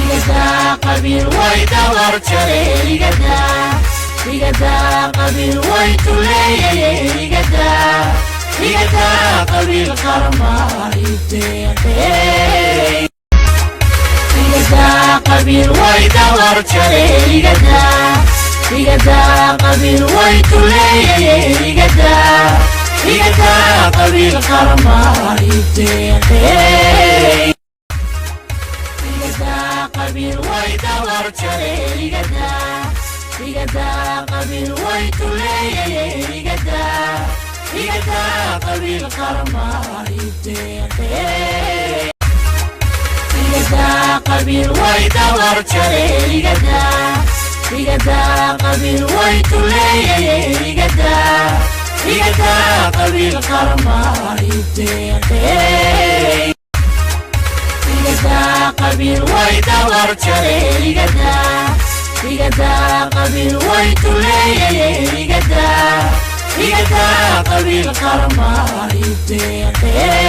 Igadaa qabiil way dabar jare, igadaa, igadaa qabiil way tuleeyay, igadaa, igadaa qabiil qarmaa ideeqey. Igadaa qabiil way dabar jare, igadaa, igadaa qabiil way tuleeyay, igadaa, igadaa qabiil qarmaa ideeqey. Igadaa qabiil way dabar jare, igadaa, igadaa qabiil way tuleeyay, igadaa, igadaa qabiil qarmaa ideeqey. Igadaa qabiil way dabar jare, igadaa, igadaa qabiil way tuleeyay, igadaa, igadaa qabiil qarmaa ideeqey. Igadaa qabiil way dabar jare, igadaa, igadaa qabiil way tuleeyay, igadaa, igadaa qabiil qarmaa ideeqey.